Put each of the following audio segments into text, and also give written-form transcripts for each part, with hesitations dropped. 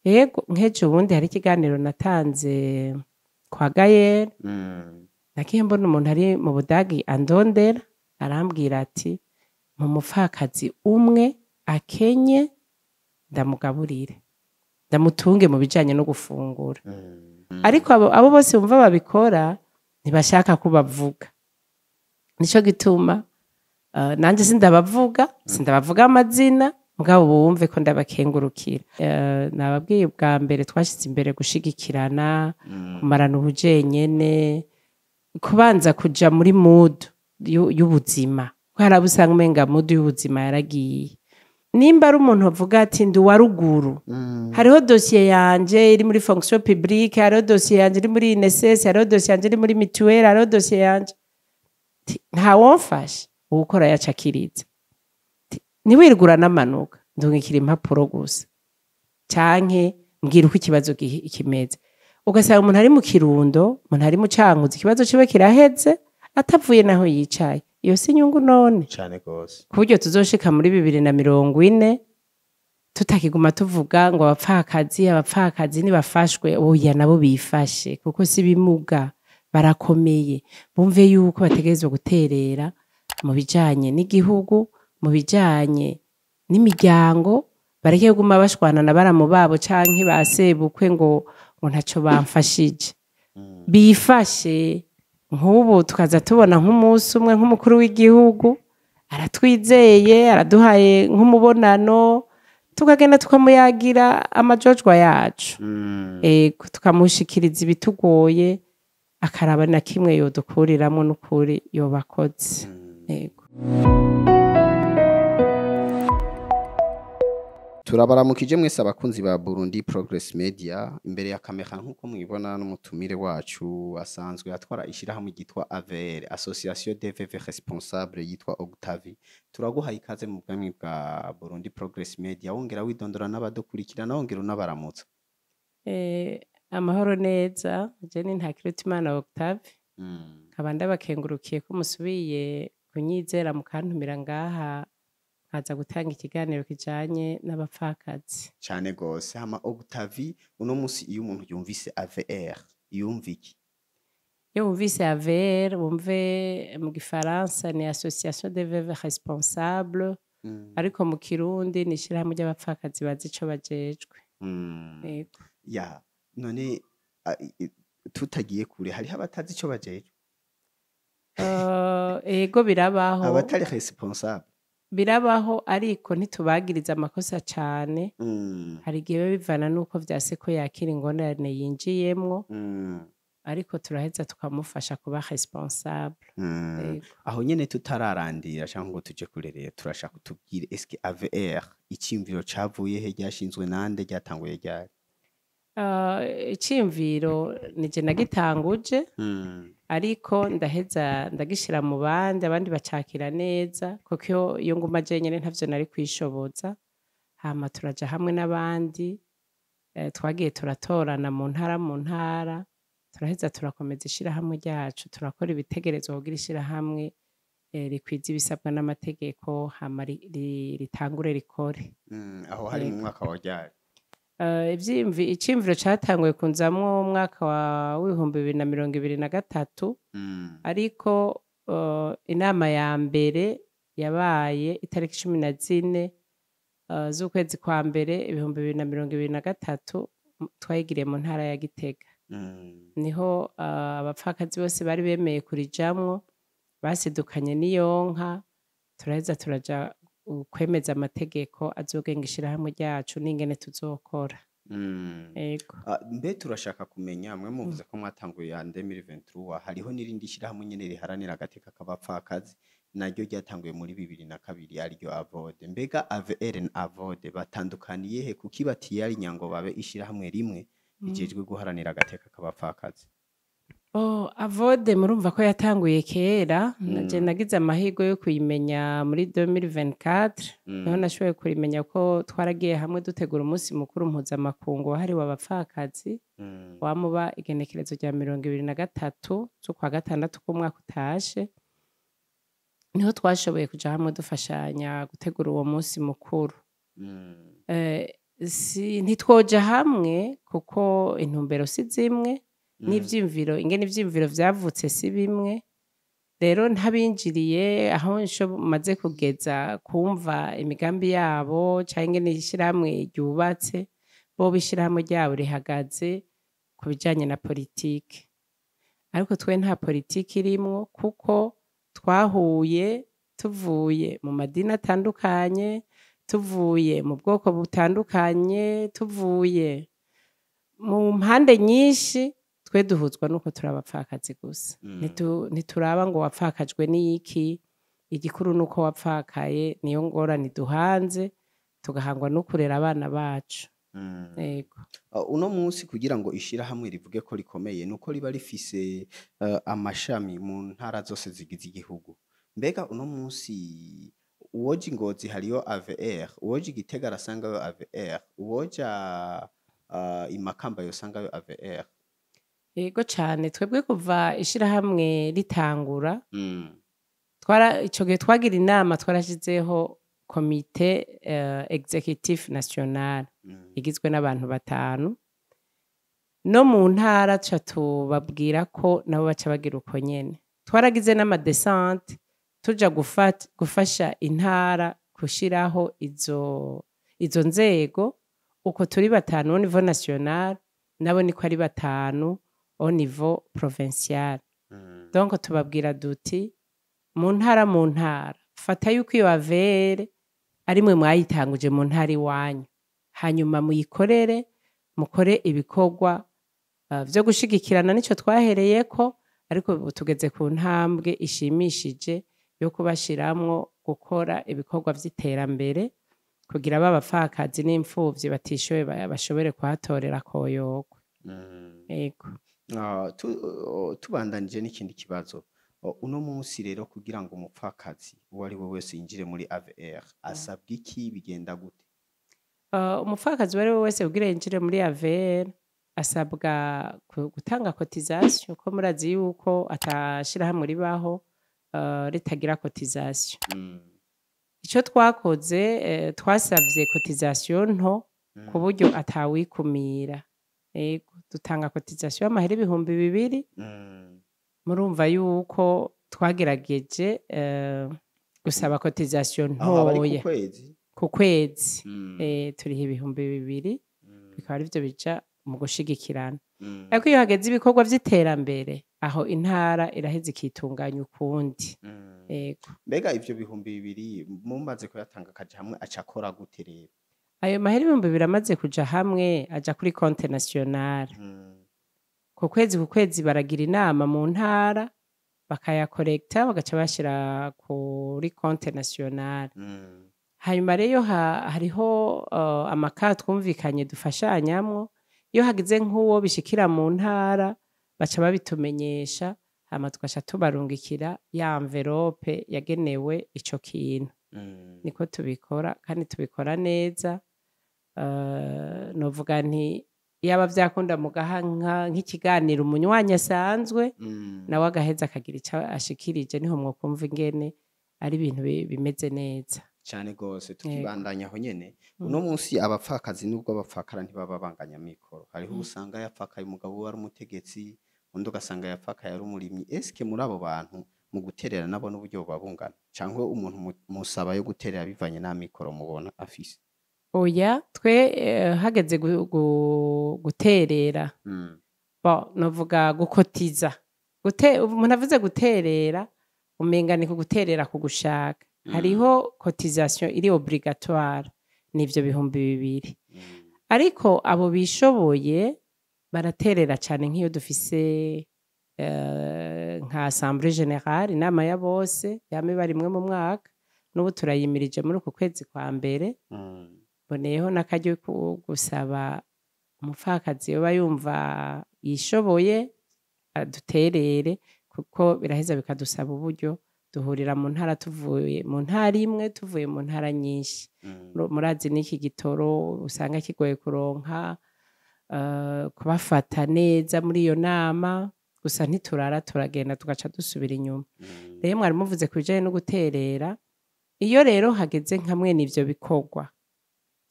Yego, nk'ejo ubundi hari ikiganiro natanze kwa Gayere, nagiye mbona umuntu ari mu Budagi andondera, arambwira ati: "Mu mupfakazi umwe akenye ndamugaburire, ndamutunge mu bijanye no gufungura." Ariko abo bose bumva babikora ntibashaka ko bavuga. Nico gituma nanje sindabavuga amazina, mugabo bumve ko ndabakengurukira. Nababwiye ubwa mbere, twashize imbere gushigikirana, kumarana ubujenyene, kubanza kuja muri mood y'ubuzima, ko hari abo usanga umenga mood y'ubuzima yaragiye. Nimba ari umuntu avuga ati: "Ndi uwa ruguru, hariho dosiye yanje iri muri fonction publique, hariho dosiye yanje iri muri INSS, hariho dosiye yanje iri muri mutuelle, hariho dosiye yanje." Ti, ntawomfasha uwukora yacakiritse. Ntiwirigura n'amanuka, ndungikira impapuro gusa canke mbwira uko ikibazo kimeze. Ugasanga umuntu ari mu Kirundo, umuntu ari mu Cankuzo, ikibazo ciwe kiraheze atavuye naho yicaye. Iyo si inyungu none? Cane gose. Ku buryo tuzoshika muri 2040 tutakiguma tuvuga ngo abapfakazi, abapfakazi nibafashwe. Oya, nabo bifashe, kuko si bimuga, barakomeye. Bumve yuko bategerezwa guterera mu bijanye n'igihugu, mu bijanye n'imiryango, bareke kuguma bashwana na baramu babo canke ba sebukwe ngo ntaco bamfashije. Bifashe. Nk'ubu tukaza tubona nk'umunsi umwe nk'umukuru w'igihugu aratwizeye, araduhaye nk'umubonano, tukagenda tukamuyagira amajojwa yacu. Ego, tukamushikiriza ibitugoye, akaraba na kimwe yodukuriramwo. N'ukuri yobakoze. Ego. Turabaramukije mwese abakunzi ba Burundi Progress Media. Imbere ya kamera, nk'uko mwibona, n'umutumire wacu asanzwe atwara ishyirahamwe ryitwa AVR, Association des Veuves Responsables, yitwa Octavie. Turaguhaye ikaze mu bwami bwa Burundi Progress Media, wongera widondora n'abadukurikirana, wongera unabaramutsa. Amahoro neza. Je ni Ntakirutimana Octave, nkaba ndabakengurukiye ko musubiye kunyizera mukantumira ngaha, nkaza gutanga ikiganiro kijanye n'abapfakazi. Cane gose. Hama Octavie, uno musi iyo umuntu yumvise AVR yumva iki? Iyo wumvise AVR, wumve mu gifaransa ni Association des Veuves Responsables, ariko mu Kirundi ni ishirahamwe ry'abapfakazi bazi ico bajejwe. Yego. Ya none tutagiye kure, hariho abatazi ico bajejwe? Ego, birabaho. Abatari responsable. Birabaho, ariko ntitubagiriza amakosa cane. Hari igihe biba bivana n'uko vyase ko yakira ingorane yinjiyemwo, ariko turaheza tukamufasha kuba responsable. Yego. Aho nyene tutararandira cyangwa ngo tuje kure rero, turashaka utubwire: eske AVR iciyumviro cavuye he, ryashinzwe nande, ryatanguye ryari? Iciyumviro nije nagitanguje, ariko ndaheza ndagishira mu bandi, abandi bacakira neza, kuko iyo nguma jenyene ntavyo nari kwishoboza. Hama turaja hamwe n'abandi, twagiye turatorana mu ntara mu ntara, turaheza turakomeza ishirahamwe ryacu, turakora ibitegerezwa kugira ishirahamwe rikwiza ibisabwa n'amategeko, hama ritangure rikore. Aho hari mu Yego. mwaka wa ryari? Iciyumviro catanguye kunzamwo umwaka wa w'2023, ariko inama ya mbere yabaye itariki 14 z'ukwezi kwa mbere 2023, twayigiriye mu ntara ya Gitega. Niho abapfakazi bose bari bemeye kurijamwo basidukanye n'iyonka, turaheza turaja kwemeza amategeko azogenga ishirahamwe ryacu n'ingene tuzokora. Ego. Ah, mbe turashaka kumenya, mwe muvuze ko mwatanguye ya 2023, hariho n'irindi shyirahamwe nyene riharanira agateka k'abapfakazi naryo ryatanguye muri 2002, ariryo AVODE. Mbega AVR na AVODE batandukaniye he? Kuki batiyarinya ngo babe ishirahamwe rimwe rijejwe guharanira agateka k'abapfakazi? Oh, AVODE murumva ko yatanguye kera. Naje nagize amahirwe yo kuyimenya muri 2024, niho nashoboye kurimenya, ko twaragiye hamwe dutegura umunsi mukuru mpuzamakungu wahariwe abapfakazi, wamuba igenekerezo rya 23 z'ukwa gatandatu k'umwaka utashe. Niho twashoboye kuja hamwe dufashanya gutegura uwo munsi mukuru. Si ntitwoja hamwe kuko intumbero si zimwe, n'ivyiyumviro, ingene ivyiyumviro vyavutse si bimwe. Rero ntabinjiriye aho maze kugeza kumva imigambi yabo canke ingene ishirahamwe ryubatse, bobo ishirahamwe ryabo rihagaze ku bijanye na politike, ariko twe nta politike irimwo, kuko twahuye tuvuye mu madini atandukanye, tuvuye mu bwoko butandukanye, tuvuye mu mpande nyinshi. Twe duhuzwa nuko turi abapfakazi gusa. Ntituraba ngo wapfakajwe n'iki, igikuru nuko wapfakaye. Niyo ngorane duhanze, tugahangwa no kurera abana bacu. Yego. Uno munsi, kugira ngo ishirahamwe rivuge ko rikomeye, nuko riba rifise amashami mu ntara zose zigize igihugu. Mbega uno munsi uwoja i Ngozi hariyo AVR, uwoja i Gitega arasangayo AVR, uwoja i Makamba yosangayo AVR? Yego cane. Twebwe kuva ishirahamwe ritangura, ico gihe twagira inama, twarashizeho comité exécutif national igizwe n'abantu batanu. No mu ntara tuca tubabwira ko nabo baca bagira uko nyene. Twaragize n'ama descentes, tuja gufasha intara gushiraho izo nzego. Uko turi batanu au niveau national, nabo niko ari batanu au niveau provincial. Donc tubabwira duti: mu ntara, mu ntara, fata yuko iyo AVR ari mwe mwayitanguje mu ntara iwanyu, hanyuma muyikorere, mukore ibikorwa vyo gushigikirana. Nico twahereyeko, ariko ubu tugeze ku ntambwe ishimishije yo kubashiramwo gukora ibikorwa vy'iterambere, kugira b'abapfakazi n'imfuvyi batishoboye bashobore kuhatorera koyokwe. Yego. Tubandanije n'ikindi kibazo. Uno munsi rero, kugira ngo umupfakazi uwo ari we wese yinjire muri AVR, asabwa iki? Bigenda gute? Umupfakazi uwo ari we wese kugira yinjire muri AVR asabwa gutanga cotisation, ko murazi yuko atashirahamwe ribaho ritagira cotisation. Ico twakoze, twasavye cotisation nto ku buryo atawikumira. Yego, dutanga cotisation y'amahera 2000. Murumva yuko twagerageje gusaba cotisation Aho aba ari ku ntoya. kwezi? Ku kwezi. Turiha 2000, bikaba arivyo bija mu gushigikirana. Ariko iyo hageze ibikorwa vy'iterambere, aho intara iraheza ikitunganya ukundi. Yego. Mbega ivyo 2000 mumaze kuyatanga akaja hamwe, aca akora gute rero? Ayo mahera 2000 amaze kuja hamwe, aja kuri compte national. Ku kwezi, ku kwezi baragira inama mu ntara, bakayakorekta, bagaca bashira kuri compte national. Hanyuma rero hariho amaka twumvikanye dufashanyamwo. Iyo hagize nk'uwo bishikira mu ntara, baca babitumenyesha, hama tugaca tubarungikira ya enveloppe yagenewe ico kintu. Niko tubikora, kandi tubikora neza. Novuga nti yaba vyakunda mugaha nk'ikiganiro umunywanyi asanzwe, nawe agaheza akagira ico ashikirije, niho mwokumva ingene ari ibintu bimeze neza. Cane gose. Tukibandanya aho nyene, uno munsi abapfakazi nubwo abapfakara ntibaba banganya mikoro. Hariho usanga yapfakaye umugabo we ari umutegetsi, undi ugasanga yapfakaye ari umurimyi. Eske muri abo bantu mu guterera nabo n'uburyo buba bungana, canke umuntu musaba yo guterera bivanye n'amikoro mubona afise? Oya, twe hageze guterera, bon, novuga gukotiza. Umuntu avuze guterera, umenga ni kuguterera ku gushaka. Hariho cotisation iri obligatoire, nivyo 2000. Ariko abo bishoboye baraterera cane. Nk'iyo dufise nka assemblée générale, inama ya bose yama iba rimwe mu mwaka, n'ubu turayimirije muri uku kwezi kwa mbere. Mboneyeho n'akaryo ko gusaba umupfakazi yoba yumva yishoboye aduterere, kuko biraheza bikadusaba uburyo. Duhurira mu ntara, tuvuye mu ntara imwe, tuvuye mu ntara nyinshi. Murazi n'iki gitoro usanga kigoye kuronka, kubafata neza muri iyo nama. Gusa ntiturara, turagenda tugaca dusubira inyuma. Rero mwari muvuze ku bijanye no guterera. Iyo rero hageze nka mwene ivyo bikorwa,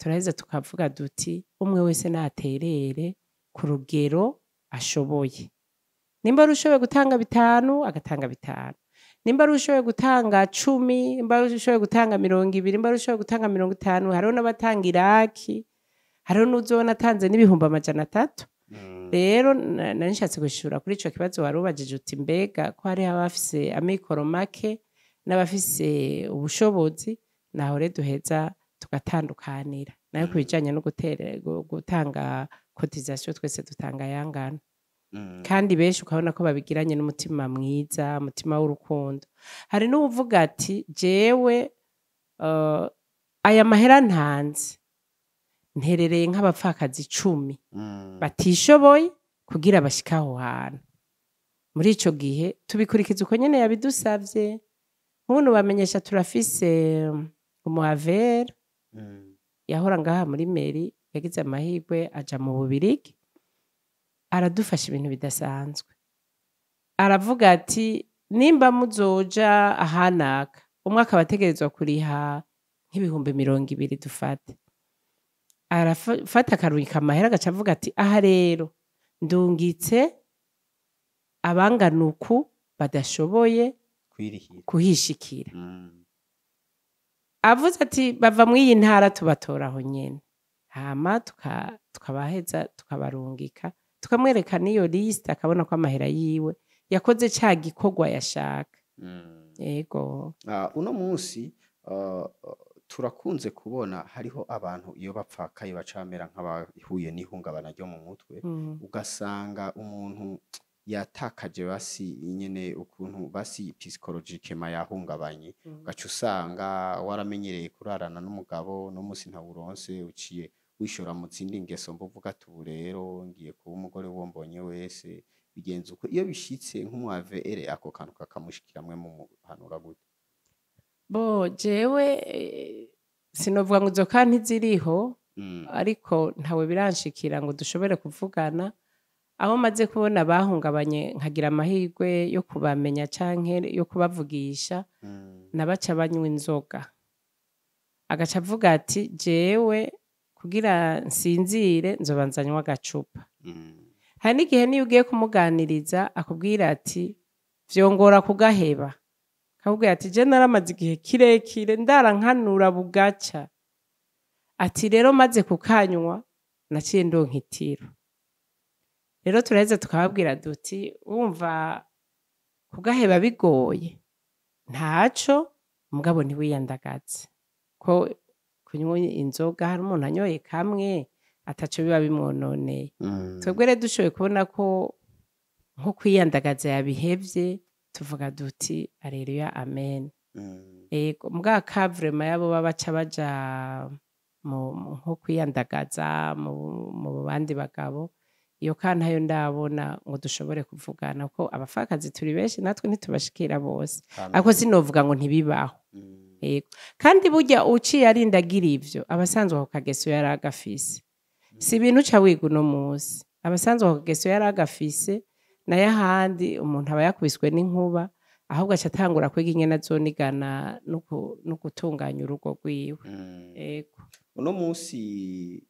Turaheza tukavuga duti umwe wese naterere ku rugero ashoboye. Nimba ari ushoboye gutanga 5, agatanga 5. Nimba ari ushoboye gutanga 10, nimba ari ushoboye gutanga 20, nimba ari ushoboye gutanga 50, hariho n'abatanga iraki, hariho n'uzobona atanze n'300,000. Rero nari nshatse gushura kuri ico kibazo wari ubajije uti mbega ko hariho abafise amikoro make n'abafise ubushobozi, naho rero duheza tugatandukanira. Nayo ku bijanye no gutanga cotisation, twese dutanga yangana. Kandi benshi ukabona ko babigiranye n'umutima mwiza, umutima w'urukundo. Hari n'uwuvuga ati jewe aya mahera ntanze nterereye nk'abapfakazi 10 batishoboye kugira bashike aho hantu. Muri ico gihe tubikurikiza uko nyene yabidusavye. Nk'ubu bamenyesha turafise umuavere yahora ngaha muri mairie, yagize amahirwe aja mu Bubirigi, aradufasha ibintu bidasanzwe. Aravuga ati nimba muzoja ahanaka, umwe akaba ategerezwa kuriha nk'20,000 dufate. Arafata akarungika amahera, agaca avuga ati aha rero ndungitse abangana uku badashoboye kwirihira, kuhishikira. Avuze ati bava muri iyi ntara tubatora aho nyene, hama tukabaheza tukabarungika, tukamwereka n'iyo liste, akabona ko amahera yiwe yakoze ca gikorwa yashaka. Yego. Uno munsi turakunze kubona hariho abantu iyo bapfakaye bacamera nk'abahuye n'ihungabana ryo mu mutwe, ugasanga umuntu yatakaje basi nyene ukuntu basi psychologiquement yahungabanye, ugaca usanga waramenyereye kurarana n'umugabo, no munsi ntawuronse, uciye wishora mu zindi ngeso mbuvuga ati ubu rero ngiye kuba umugore uwo mbonye wese, bigenze uko. Iyo bishitse nk'umu AVR ako kantu kakamushikira, mwe mumuhanura gute? Bo jewe sinovuga ngo izo ka ntiziriho, ariko ntawe biranshikira ngo dushobore kuvugana. Aho maze kubona bahungabanye nkagira amahirwe yo kubamenya canke yo kubavugisha, nabaca banywa inzoga, agaca avuga ati jewe kugira nsinzire nzobanza nywa agacupa. Hari n'igihe niyo ugiye kumuganiriza akubwira ati vyongora kugaheba, akakubwira ati je naramaze igihe kirekire ndara nkanura bugaca, ati rero maze kukanywa naciye ndonka itiro. Rero turaheza tukababwira duti wumva kugaheba bigoye ntaco, mugabo ntiwiyandagaze ko kunywa inzoga hari umuntu anyoye kamwe ataco biba bimwononeye. Twebwe rero dushoboye kubona ko nko kwiyandagaza yabihevye, tuvuga duti alleluya, amen. Ego, mbwa ka vraiment yabo baba baca baja mu nko kwiyandagaza mu bandi bagabo, iyo ka ntayo ndabona ngo dushobore kuvugana, ko abapfakazi turi benshi natwe ntitubashikira bose, ariko sinovuga ngo ntibibaho. Yego, kandi burya uciye arinda agira ivyo abasanzwe ako kageso yari agafise, si ibintu uca wiga uno munsi. Abasanzwe ako kageso yari agafise, nayo ahandi umuntu aba yakubiswe n'inkuba, ahubwo aca atangura kwiga ingene azonigana no gutunganya urugo rwiwe. Yego. Uno munsi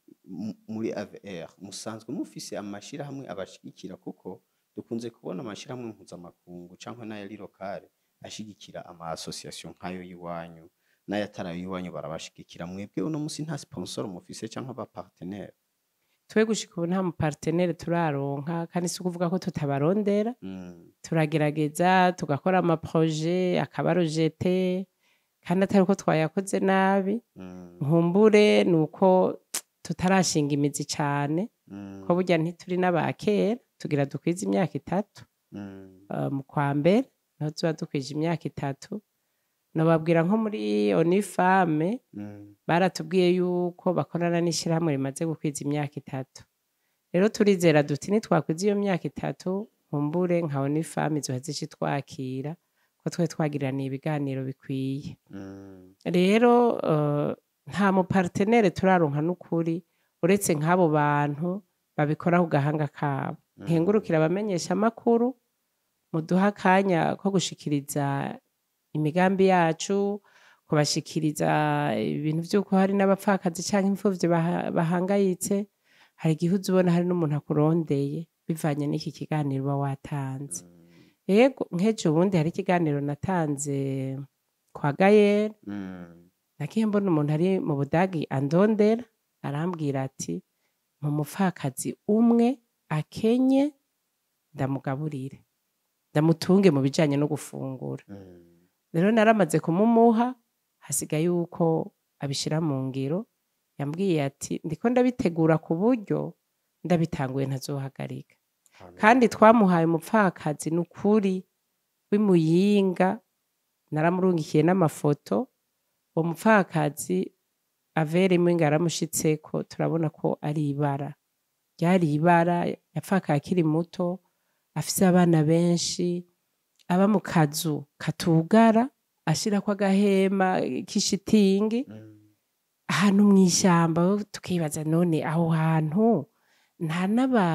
muri AVR musanzwe mufise amashirahamwe abashigikira, kuko dukunze kubona amashirahamwe mpuzamakungu canke n'ayari locale ashigikira ama association nk'ayo y'iwanyu, n'ayatari ayo y'iwanyu barabashigikira. Mwebwe uno munsi nta sponsor mufise canke aba partenaire? Twe gushika ubu nta mu partenaire turaronka, kandi si ukuvuga ko tutabarondera. Turagerageza tugakora ama projet akaba rejeté, kandi atari uko twayakoze nabi. Nkumbure nuko tutarashinga imizi cane, ko burya ntituri n'abakera, tugira dukwize imyaka 3. Mu kwa mbere niho tuba dukwije imyaka 3. Nobabwira nko muri ONU Femmes baratubwiye yuko bakorana n'ishirahamwe rimaze gukwiza imyaka 3. Rero turizera duti nitwakwiza iyo myaka 3, nkumbure nka ONU Femmes izoheza ica itwakira, ko twe twagiraniye ibiganiro bikwiye. Rero nta mu partenaire turaronka n'ukuri, uretse nk'abo bantu babikora ku gahanga kabo. Nkengurukira abamenyesha amakuru muduha akanya ko gushikiriza imigambi yacu, Kubashikiriza ibintu vy'uko hari n'abapfakazi canke imfuvyi bahangayitse. Hari igihe uza ubona hari n'umuntu akurondeye bivanye n'iki kiganiro uba watanze. Yego, nk'ejo bundi hari ikiganiro natanze kwa Gayere. Nagiye mbona umuntu ari mu Budagi andondera, arambwira ati: "Mu mupfakazi umwe akenye ndamugaburire, ndamutunge mu bijanye no gufungura." Rero naramaze kumumuha, hasigaye yuko abishira mu ngiro. Yambwiye ati: "Ndiko ndabitegura ku buryo ndabitanguye ntazohagarika." Kandi twamuhaye umupfakazi n'ukuri w'Imuyinga, naramurungikiye n'amafoto. Uwo mupfakazi avere Muyinga yaramushitseko, turabona ko ari ibara, ryari ibara. Yapfakaye akiri muto, afise abana benshi, aba mu kazu katugara, ashirako agahema k'ishitingi ahantu mw'ishamba. Tukibaza: none aho hantu nta n'aba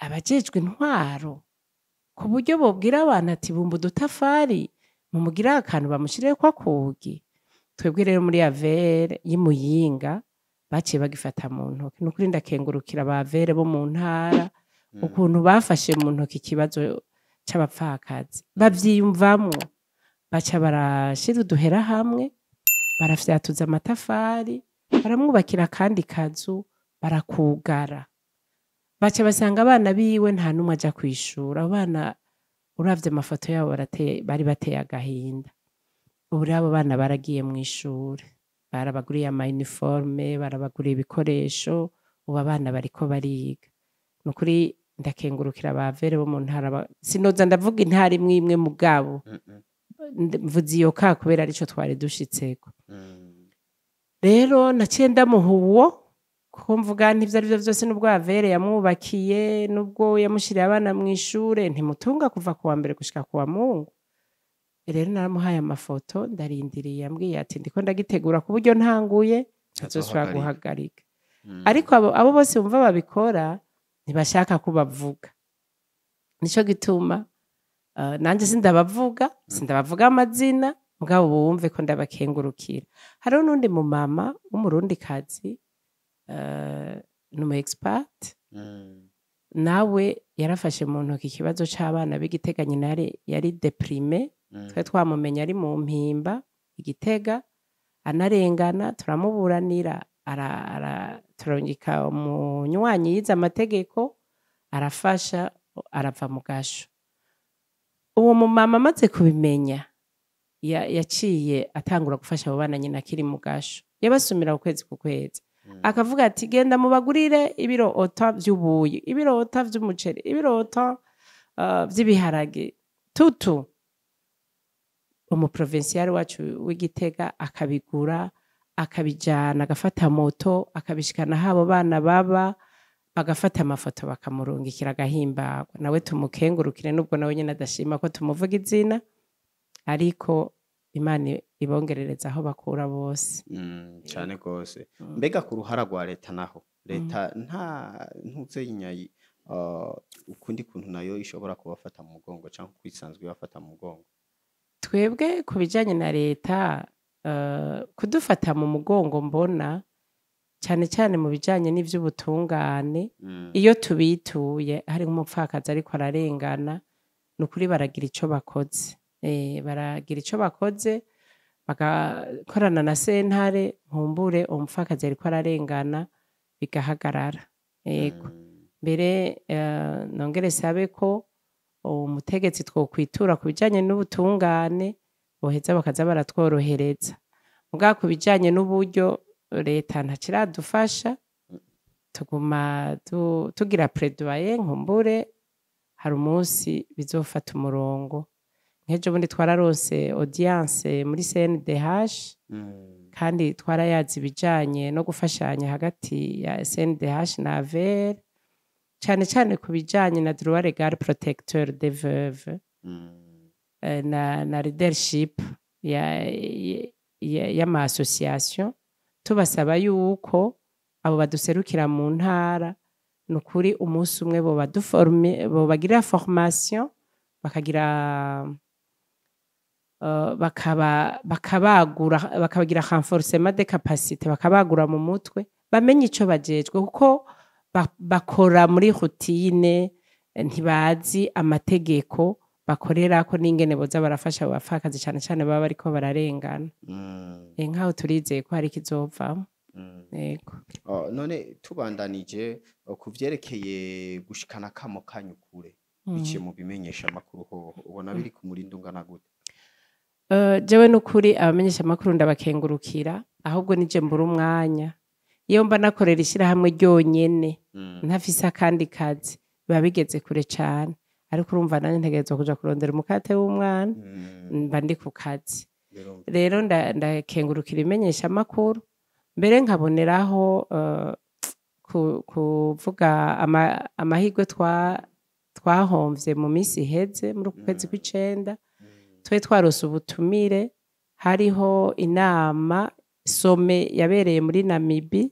abajejwe intwaro ku buryo bobwira abantu ati: "Bumba udutafari, mumugire akantu, bamushireko akugi"? Twebwe rero muri AVR y'Imuyinga baciye bagifata mu ntoke. Nukuri ndakengurukira ba AVR bo mu ntara ukuntu bafashe mu ntoke ikibazo c'abapfakazi, bavyiyumvamwo, baca barashira uduhera hamwe, barafyatuza amatafari, baramwubakira akandi kazu, barakugara. Baca basanga abana biwe nta n'umwe aja kwishura. Abo bana uravye amafoto yabo bari bateye agahinda. Ubu rero abo bana baragiye mw'ishure, barabaguriye ama uniforme, barabaguriye ibikoresho, ubu abana bariko bariga. Nukuri ndakengurukira ba AVR bo mu ntara. Sinoza ndavuga intara imwe imwe, mugabo mvuze iyo ka kubera arico twari dushitseko. Rero naciye ndamuha uwo, kuko mvuga nti ivyo arivyo vyose, nubwo AVR yamwubakiye, nubwo yamushiriye abana mw'ishure, ntimutunga kuva kuwa mbere gushika kuwa Mungu. Rero naramuhaye amafoto, ndarindiriye. Yambwiye ati: "Ndiko ndagitegura ku buryo ntanguye ntazosubira guhagarika." Ariko abo bose bumva babikora ntibashaka ko bavuga, nico gituma nanje sindabavuga amazina, mugabo bumve ko ndabakengurukira. Hariho n'undi mumama w'Umurundikazi, ni umu expat, nawe yarafashe mu ntoki ikibazo c'abana b'Igitega. Nyina yari déprimé. Twe twamumenye ari mu Mpimba Igitega, anarengana, turamuburanira, turungika umunywanyi yize amategeko, arafasha, arava mu gasho. Uwo mumama amaze kubimenya, yaciye atangura gufasha abo bana. Nyina akiri mu gasho yabasumira ku kwezi ku kwezi, akavuga ati: "Genda mubagurire ibiro ota vy'ubuyi, ibiro ota vy'umuceri, ibiro ota vy'ibiharage tutu." Umuprovinsiyari wacu w'Igitega akabigura, akabijana, agafata moto akabishikana aho abo bana baba, bagafata amafoto bakamurungikira, agahimbagwa. Nawe tumukengurukire, nubwo nawe nyene adashima ko tumuvuga izina, ariko Imana ibongerereza aho bakura bose. Cane gose. Mbega ku ruhara rwa leta naho, leta nta ntuze ukundi kuntu nayo ishobora kubafata mu mugongo canke uko isanzwe ibafata mu mugongo? Twebwe ku bijanye na leta, kudufata mu mugongo mbona cane cane mu bijanye n'ivy'ubutungane. Iyo tubituye hari nk'umupfakazi ariko ararengana, ni ukuri baragira ico bakoze. Baragira ico bakoze, bagakorana na sentare, nkumbure uwo mupfakazi yariko ararengana bigahagarara. Yego. Mbere nongere sabe ko umutegetsi twokwitura ku bijanye n'ubutungane boheza bakaza baratworohereza. Mugabo ku bijanye n'uburyo, leta ntaciradufasha, tuguma tugira plaidoyer. Nkumbure hari umunsi bizofata umurongo. Nk'ejo bundi twararonse audience muri CNDH, kandi twarayaze ibijanye no gufashanya hagati ya CNDH na AVR, cane cane ku bijanye na droit légal protecteur des veuves na leadership y'ama association. Tubasaba yuko abo baduserukira mu ntara, nukuri umunsi umwe bobagira formation, bakagira Bakabagura, bakabagira renforcement de capacité, bakabagura mu mutwe, bamenye ico bajejwe, kuko bakora muri routine, ntibazi amategeko bakorerako n'ingene boza barafasha abo bapfakazi, cane cane baba bariko bararengana. Nkaho turizeye ko hari ikizovamwo. Yego. Oh, none tubandanije ku vyerekeye gushikana kamo kanyu kure biciye mu bimenyesha amakuru, hoho ubona biri ku murindi ungana gute? Jewe n'ukuri abamenyesha amakuru ndabakengurukira, ahubwo nije mbura umwanya. Iyo mba nakorera ishirahamwe ryonyene, ntafise akandi kazi, biba bigeze kure cane, ariko urumva nanje ntegerezwa kuja kurondera umukate w'umwana, mba ndi ku kazi. Rero ndakengurukira imenyesha amakuru, mbere nkaboneraho kuvuga amahirwe twahomvye mu minsi iheze muri uku kwezi kw'icenda. Twe twarose ubutumire, hariho inama sommet yabereye muri Namibi,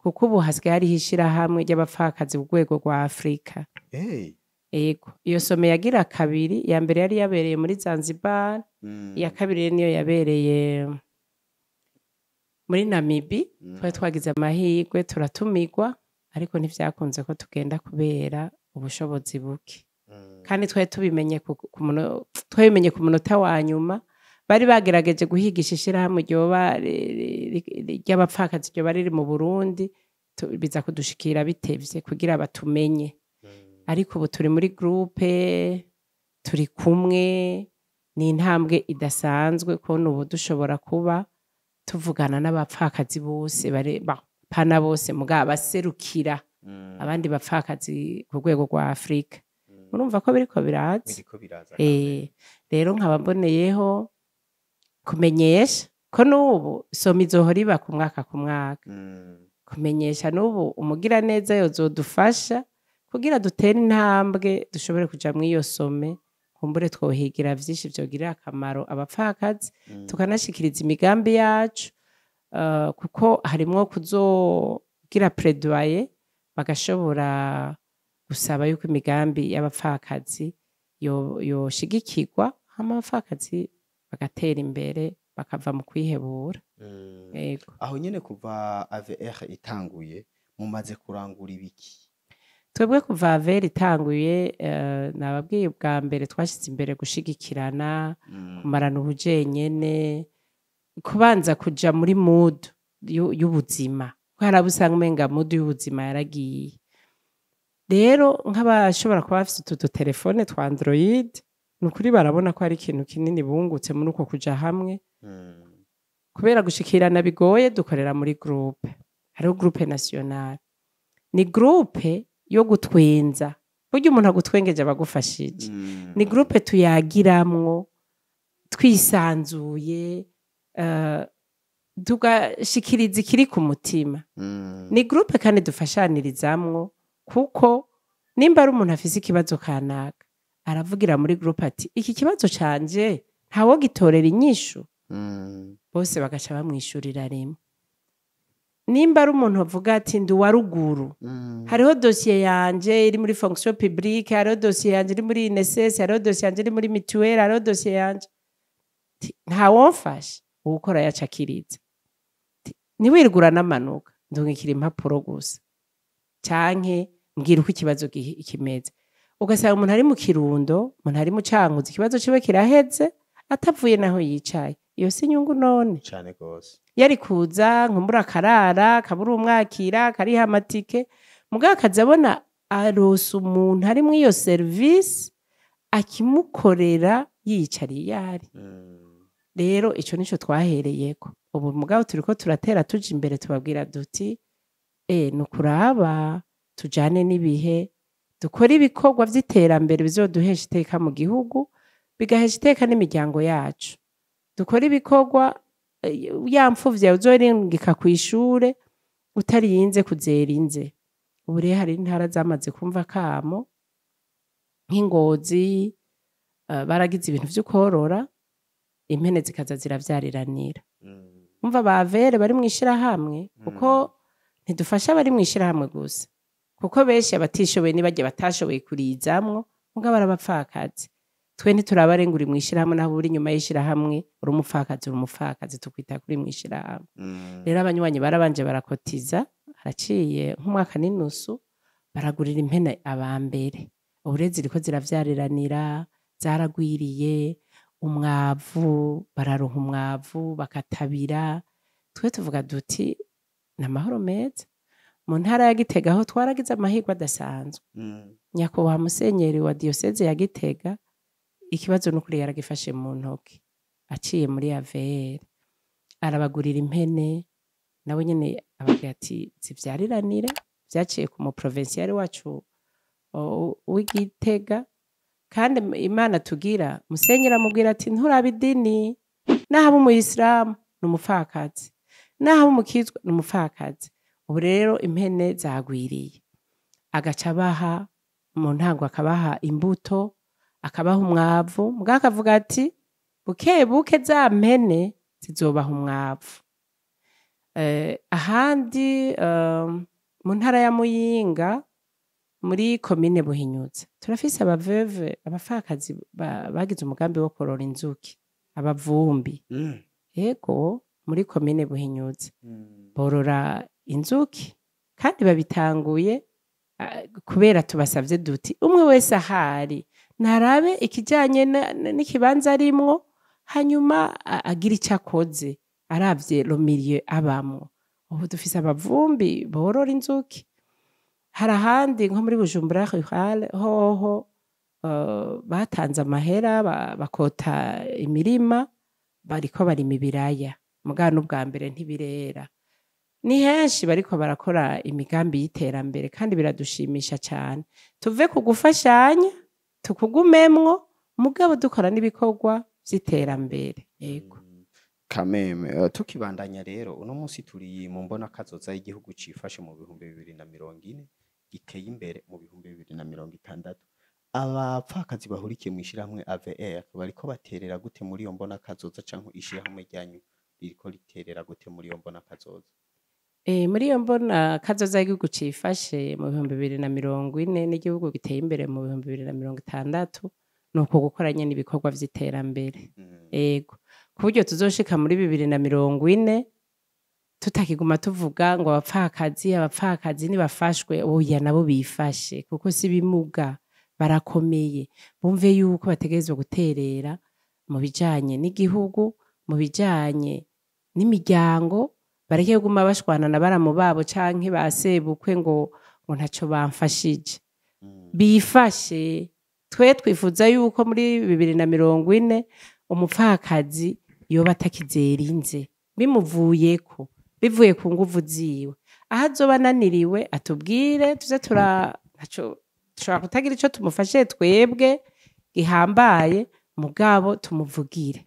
kuko ubu hasigaye hariho ishirahamwe ry'abapfakazi ku rwego rwa Afurika. Hey. Ego, iyo sommet yagira kabiri, iya mbere yari yabereye muri Zanzibar, iya kabiri niyo yabereye muri Namibi. Twari twagize amahirwe turatumirwa, ariko ntivyakunze ko tugenda kubera ubushobozi buke. Kandi twari tubimenye twabimenye ku munota wa nyuma. Bari bagerageje guhigisha ishirahamwe ryoba ry'abapfakazi ryoba riri mu Burundi, biza kudushikira bitevye kugira batumenye. Ariko ubu turi muri groupe, turi kumwe, ni intambwe idasanzwe kubona ubu dushobora kuba tuvugana n'abapfakazi bose bare pana bose, mugabo baserukira abandi bapfakazi ku rwego rwa Afurika. Urumva ko biriko biraza. Biriko biraza. Rero nkaba mboneyeho kumenyesha ko n'ubu sommet izohora iba ku mwaka ku mwaka. Kumenyesha n'ubu umugiraneza yozodufasha kugira dutere intambwe, dushobore kuja mw'iyo sommet, kumbure twohigira vyinshi vyogirira akamaro abapfakazi, tukanashikiriza imigambi yacu, kuko harimwo kuzogira plaidoyer, bagashobora gusaba yuko imigambi y'abapfakazi yoshigikirwa, hama abapfakazi bagatera imbere, bakava mu kwihebura. Yego. Aho nyene, kuva AVR itanguye mumaze kurangura ibiki? Twebwe kuva AVR itanguye, nababwiye ubwa mbere twashize imbere gushigikirana, kumarana ubujenyene, kubanza kuja muri mood y'ubuzima, kuko hari abo usanga umenga mood y'ubuzima yaragiye. Rero nk'abashobora kuba bafise utu dutelefone twa Android, ni ukuri barabona ko hari ikintu kinini bungutse muri uko kuja hamwe. Kubera gushikirana bigoye, dukorera muri groupe. Hariho groupe nationale, ni groupe yo gutwenza. Burya umuntu agutwengeje aba agufashije. Ni groupe tuyagiramwo twisanzuye, tugashikiriza ikiri ku mutima. Ni groupe kandi dufashanirizamwo, kuko nimba ari umuntu afise ikibazo kanaka, aravugira muri groupe ati: "Iki kibazo canje ntawogitorera inyishu?" Bose bagaca bamwishurira rimwe. Nimba ari umuntu avuga ati: "Ndi uwa ruguru, hariho dosiye yanje iri muri fonction publique, hariho dosiye yanje iri muri INSS, hariho dosiye yanje iri muri mutuelle, hariho dosiye yanje, ntawomfasha?" Uwukora yacakiriza, "Ntiwirigura n'amanuka, ndungikira impapuro gusa, canke mbwira uko ikibazo kimeze." Ugasanga umuntu ari mu Kirundo, umuntu ari mu Cankuzo, ikibazo ciwe kiraheze atavuye naho yicaye. Iyo si inyungu none? Cane gose. Yari kuza nkumbura akarara, akabura umwakira, akariha amatike, mugabo akaza abona aronse umuntu ari muri iyo service akimukorera yiyicariye iyo ari. Rero ico nico twahereyeko. Ubu mugabo turiko turatera tuja imbere, tubabwira duti: "E nukuraba tujane n'ibihe, dukore ibikorwa vy'iterambere bizoduhesha iteka mu gihugu, bigahesha iteka n'imiryango yacu. Dukore ibikorwa ya mpfuvyi yawe uzoringika kw'ishure utarinze kuzera inze." Ubu rero hari intara zamaze kumva akamo, nk'Ingozi, baragize ibintu vyo kworora impene, zikaza ziravyariranira. Umva, bavere bari mw'ishirahamwe, kuko ntidufasha abari mw'ishirahamwe gusa, kuko benshi abatishoboye nibarya batashoboye kurizamwo, mugabo ari abapfakazi. Twe ntiturabarenga uri mw'ishirahamwe, naho uri inyuma y'ishirahamwe, uri umupfakazi, uri umupfakazi, tukwita kuri mw'ishirahamwe. Rero abanywanyi barabanje barakotiza, haraciye nk'umwaka n'inusu, baragurira impene aba mbere. Ubu rero ziriko ziravyariranira, zaragwiriye, umwavu, bararonka umwavu, bakatabira. Twe tuvuga duti ni amahoro meza. Mu ntara ya Gitega aho twaragize amahirwe adasanzwe. Nyakubahwa musenyeri wa diyoseze ya Gitega, ikibazo n'ukuri yaragifashe mu ntoki, aciye muri AVR, arabagurira impene, nawe nyene ababwira ati zivyariranire. Vyaciye ku muprovinsiyari wacu w'Igitega, kandi Imana tugira, musenyeri amubwira ati nturabe idini, naho umuyisilamu ni umupfakazi, naho umukizwa ni umupfakazi. Ubu rero impene zagwiriye, agaca abaha mu ntango, akabaha imbuto, akabaha umwavu, mugabo akavuga ati buke buke za mpene zizobaha umwavu. Ahandi mu ntara ya Muyinga, muri komine Buhinyuza, turafise abaveve, abapfakazi bagize umugambi wo korora inzuki, abavumbi. Yego, muri komine Buhinyuza borora inzuki, kandi babitanguye kubera tubasavye duti umwe wese ahari narabe ikijanye n'ikibanza arimwo, hanyuma agira ico akoze aravye le milieu abamwo. Ubu dufise abavumbi borora inzuki. Hari ahandi nko muri Bujumbura Rural hoho batanze amahera, bakota imirima, bariko barima ibiraya, mugabo n'ubwa mbere ntibirera. Ni henshi bariko barakora imigambi y'iterambere, kandi biradushimisha cane. Tuve ku gufashanya, tukugumemwo, mugabo dukora n'ibikorwa vy'iterambere. Yego. Kameme, tukibandanya rero, uno munsi turi mu mbona kazoza y'igihugu cifashe mu 2040, giteye imbere mu 2060. Abapfakazi bahurikiye mu ishirahamwe AVR bariko baterera gute muri iyo mbona kazoza, canke ishirahamwe ryanyu ririko riterera gute muri iyo mbona kazoza? Muri iyo mbona kazoza y'igihugu cifashe mu 2040 n'igihugu giteye imbere mu 2060, ni uko gukora nyene ibikorwa vy'iterambere. Ego, ku buryo tuzoshika muri 2040 tutakiguma tuvuga ngo abapfakazi, abapfakazi nibafashwe. Oya, nabo bifashe, kuko si bimuga, barakomeye. Bumve yuko bategerezwa guterera mu bijanye n'igihugu, mu bijanye n'imiryango, bareke kuguma bashwana na baramu babo canke ba sebukwe ngo ntaco bamfashije. Bifashe. Twe twifuza yuko muri 2040 umupfakazi yoba atakizerinze, bimuvuyeko, bivuye ku nguvu ziwe. Aho azoba ananiriwe atubwire, tuze tura ntaco dushobora kutagira ico tumufashe twebwe gihambaye, mugabo tumuvugire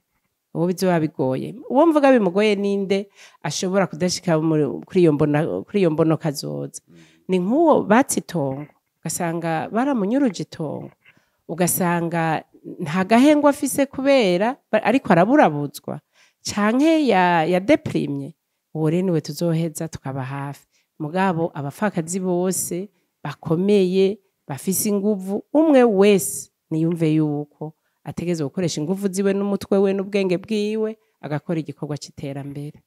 uwo bizoba bigoye. Uwo mvuga bimugoye ninde ashobora kudashika kuri iyo mbona, kuri iyo mbono kazoza? Ni nk'uwo batse itongo, ugasanga baramunyuruje itongo, ugasanga nta gahengwa afise kubera ariko araburabuzwa, canke yadeprimye. Uwo rero niwe tuzoheza tukaba hafi. Mugabo abapfakazi bose bakomeye, bafise inguvu, umwe wese niyumve yuko ategerezwa gukoresha inguvu ziwe n'umutwe we n'ubwenge bwiwe, agakora igikorwa c'iterambere.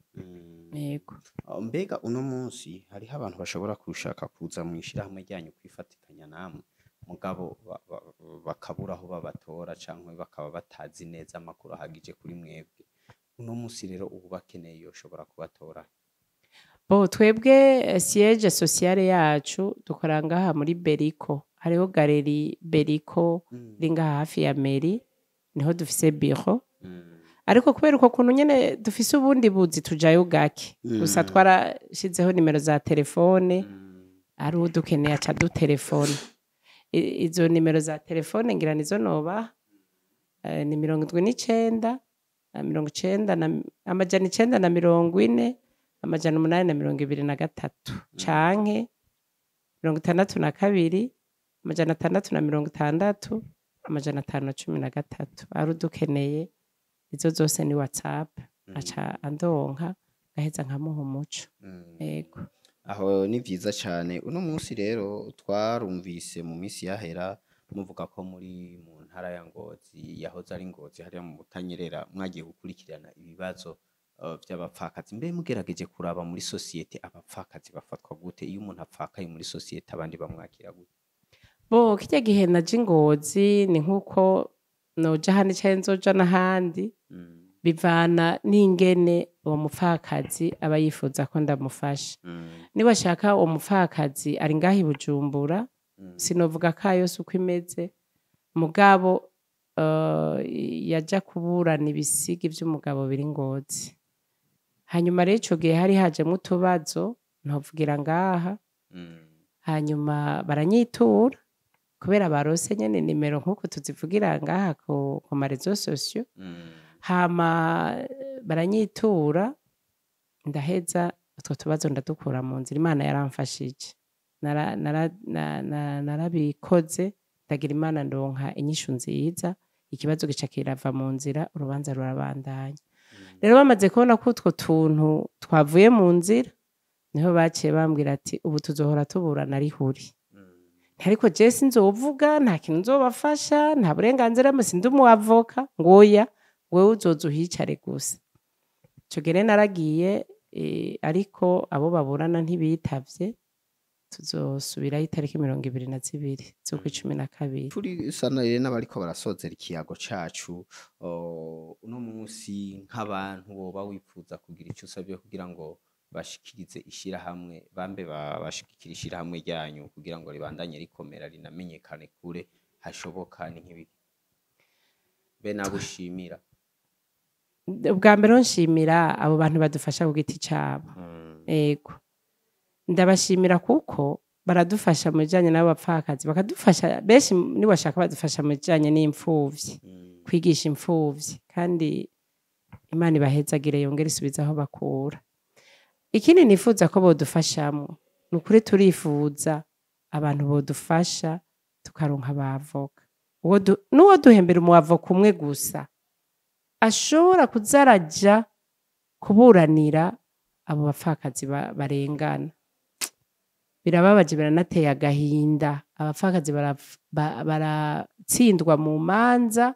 Yego. Mbega uno munsi hariho abantu bashobora kushaka kuza mu ishirahamwe ryanyu kwifatikanya namwe, mugabo bakabura aho babatora, canke bakaba batazi neza amakuru ahagije kuri mwebwe. Uno munsi rero ubu bakeneye yoshobora kubatora? Bo twebwe siège sociale yacu dukora ngaha muri Beriko, hariho galerie Beriko iri ngaha hafi ya mairie, niho dufise bureau. Ariko kubera uko kuntu nyene dufise ubundi buzi, tujayo gake. Gusa twarashizeho nimero za telefone, ari udukeneye aca dutelefona. Izo nimero za telefone ngira nizo nobaha. Ni 79, 90 na 940 823, canke 62 660 513. Ari udukeneye, izo zose ni WhatsApp, aca andonka, ngaheza nkamuha umuco. Yego. Aho ni vyiza cane. Uno munsi rero twarumvise mu minsi yahera muvuga ko muri mu ntara ya Ngozi, yahoze ari Ngozi, hariya mu Butanyerera, mwagiye gukurikirana ibibazo vy'abapfakazi. Mbe mugerageje kuraba muri société, abapfakazi bafatwa gute? Iyo umuntu apfakaye muri société, abandi bamwakira gute? Bo kirya gihe naje i Ngozi, ni nk'uko noja ahandi canke nzoja n'ahandi, bivana n'ingene uwo mupfakazi aba yifuza ko ndamufasha. Niba ashaka, uwo mupfakazi ari ngaho i Bujumbura. Sinovuga ko yose uko imeze, mugabo yaja kuburana ibisigi vy'umugabo biri Ngozi. Hanyuma rero ico gihe hari hajemwo utubazo ntovugira ngaha. Hanyuma baranyitura kubera barose nyene nimero nk'uko tuzivugira ngaha ku ma réseaux sociaux. Hama baranyitura, ndaheza utwo tubazo ndadukura mu nzira. Imana yaramfashije. Narabikoze, ndagira Imana ndonka inyishu nziza, ikibazo gica kirava mu nzira, urubanza rurabandanya. Rero bamaze kubona ko utwo tuntu twavuye mu nzira, niho baciye bambwira ati: "Ubu tuzohora tuburana rihuri." Ariko je sinzovuga, nta kintu nzobafasha, nta burenganzira, sindi umu avocat. Ngoya, wewe uzoza uhicare gusa. Ico gihe rero naragiye, ariko abo baburana ntibitavye. Tuzosubirayo itariki 22 z'ukwa 12. Turi sana rero n'abariko barasozera ikiyago cacu uno munsi, nk'abantu woba wifuza kugira ico usabye kugira ngo bashikirize ishirahamwe, bambe bashigikira ishirahamwe ryanyu kugira ngo ribandanye rikomera, rinamenyekane kure hashoboka, ni nk'ibiki be nabushimira? Ubwa mbere nshimira abo bantu badufasha ku giti cabo. Ego, ndabashimira kuko baradufasha mu bijanye n'abo bapfakazi, bakadufasha benshi niwashaka badufasha mu bijanye n'imfuvyi, kwigisha imfuvyi, kandi Imana ibahezagire, yongere isubize aho bakura. Ikindi nifuza ko bodufashamwo, ni ukuri turifuza abantu bodufasha tukaronka abavoka. N'uwo duhembera umuavoka umwe gusa ashobora kuza araja kuburanira abo bapfakazi barengana. Birababaje, biranateye agahinda. Abapfakazi baratsindwa mu manza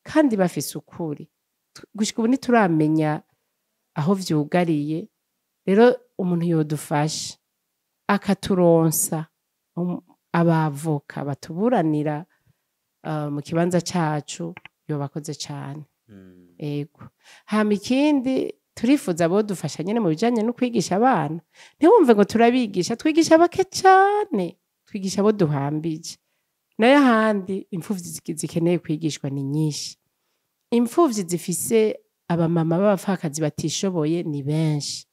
kandi bafise ukuri. Gushika ubu ntituramenya aho vyugariye. Rero umuntu yodufasha akaturonsa abavoka batuburanira mu kibanza cacu, yobakoze cane. Ego. Hama ikindi turifuza, bodufasha nyene mu bijanye no kwigisha abana. Ntiwumve ngo turabigisha, twigisha bake cane, twigisha abo duhambije. Nayo ahandi imfuvyi zikeneye kwigishwa ni nyinshi. Imfuvyi zifise abamama b'abapfakazi batishoboye ni benshi.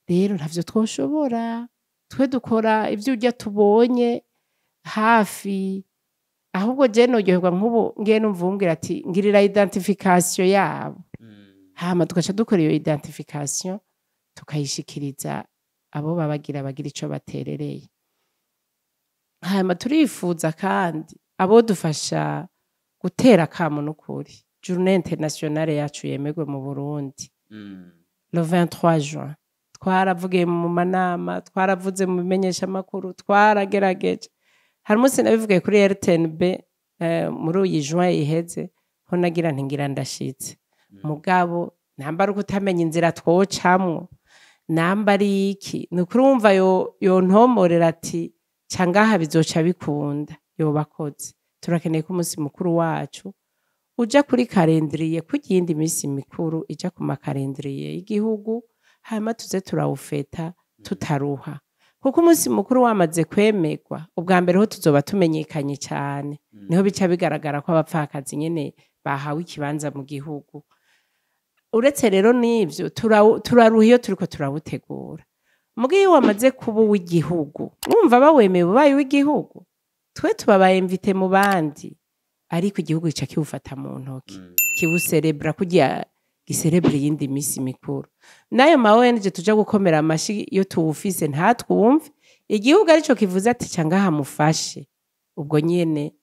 Rero ntavyo twoshobora. Twe dukora ivyo urya tubonye hafi. Ahubwo je noryoherwa nk'ubu ngiye numva uwumbwira ati: "Ngirira identification yabo." Hama tugaca dukora iyo identification, tukayishikiriza abo babagira bagira ico baterereye. Hanyuma turifuza kandi abo dufasha gutera akamo, n'ukuri Journée internationale yacu yemerwe mu Burundi le 23 juin. Twaravugiye mu manama, twaravuze mu bimenyeshamakuru, twaragerageje. Hari umunsi nabivugiye kuri RTNB muri uyi juin iheze, ho nagira nti ngira ndashitse, mugabo namba ari ukutamenya inzira twocamwo, namba ari iki, ni ukuri wumva yontomorera ati: "Ca ngaha bizoca bikunda," yobakoze. Turakeneye ko umunsi mukuru wacu uja kuri calendrier kurya iyindi minsi mikuru ija ku ma calendrier y'igihugu, hanyuma tuze turawufeta tutaruha, kuko umunsi mukuru wamaze kwemerwa ubwa mbere ho tuzoba tumenyekanye cyane. Niho bica bigaragara ko abapfakazi nyene bahawe ikibanza mu gihugu. Uretse rero n'ivyo, turaruha iyo turiko turawutegura. Muga iyo wamaze kuba uw'igihugu, wumva bawemeye, ubaye uw'igihugu, twe tubabaye invité mu bandi, ariko igihugu gica kiwufata mu ntoki, kiwuserebura kugira giserebura iyindi misi mikuru. N'ayo ma ONG tuja gukomera amashi, iyo tuwufise ntatwumve, igihugu arico kivuze ati: "Ca ngaha mufashe," ubwo nyene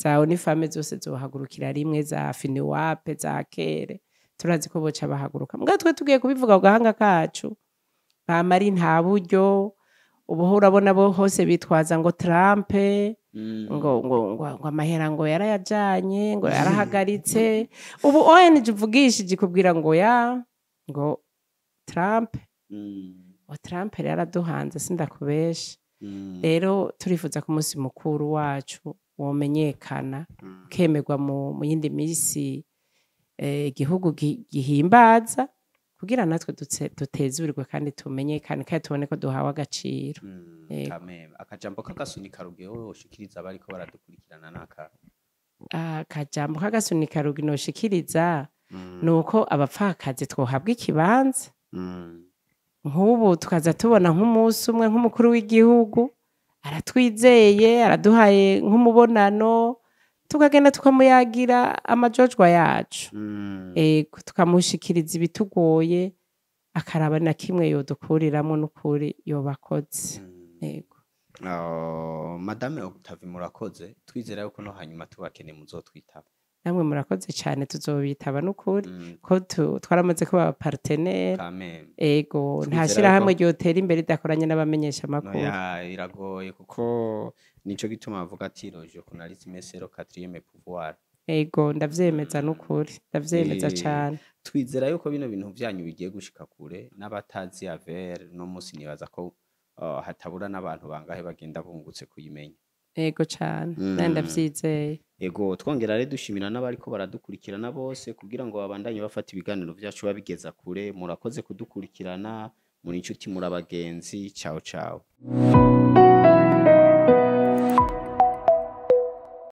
za ONU Femmes zose zohagurukira rimwe, za FNUAP, za kere, turazi ko boca bahaguruka. Mbwa twe tugiye kubivuga ku gahanga kacu, bamari nta buryo. Ubu urabona bo hose bitwaza ngo Trump. Ngo amahera ngo yarayajanye, ngo yarahagaritse. Ubu ONG uvugishije ikubwira ngo ya ngo Trump, ngo Trump rero yaraduhanze, sindakubesha. Rero turifuza ko umunsi mukuru wacu womenyekana, ukemerwa mu yindi misi igihugu gihimbaza, kugira natwe dutezurirwe kandi tumenyekane kandi tubone ko duhawe agaciro. Yego. Kameme, akajambo k'agasunika rugeho woshikiriza abariko baradukurikirana naka? Akajambo k'agasunika rugi noshikiriza ni uko abapfakazi twohabwa ikibanza. Nk'ubu tukaza tubona nk'umunsi umwe nk'umukuru w'igihugu aratwizeye, araduhaye nk'umubonano, tukagenda tukamuyagira amajojwa yacu. Ego, tukamushikiriza ibitugoye, akaraba na kimwe yodukuriramwo, n'ukuri yobakoze. Ego. Oh, Madame Octavie, murakoze. Twizera yuko no hanyuma tubakene muzotwitaba. Namwe murakoze cyane, tuzobitaba n'ukuri, ko twaramaze kuba partenaire. Kameme. Ego, nta Twizera shirahamwe yuko ryotera imbere ridakoranye n'abamenyesha amakuru. Noya, iragoye, kuko nico gituma bavuga ati le journalisme, c'est le quatrième pouvoir. Ego, ndavyemeza n'ukuri, ndavyemeza cane. Twizera yuko bino bintu vyanyu bigiye gushika kure, n'abatazi AVR no musi nibaza ko hatabura n'abantu bangahe bagenda bungutse kuyimenya. Ego cane, nanje ndavyizeye. Ego, twongera rero dushimira n'abariko baradukurikirana bose kugira ngo babandanye bafata ibiganiro vyacu babigeza kure. Murakoze kudukurikirana, muri inshuti, muri abagenzi. Ciao ciao.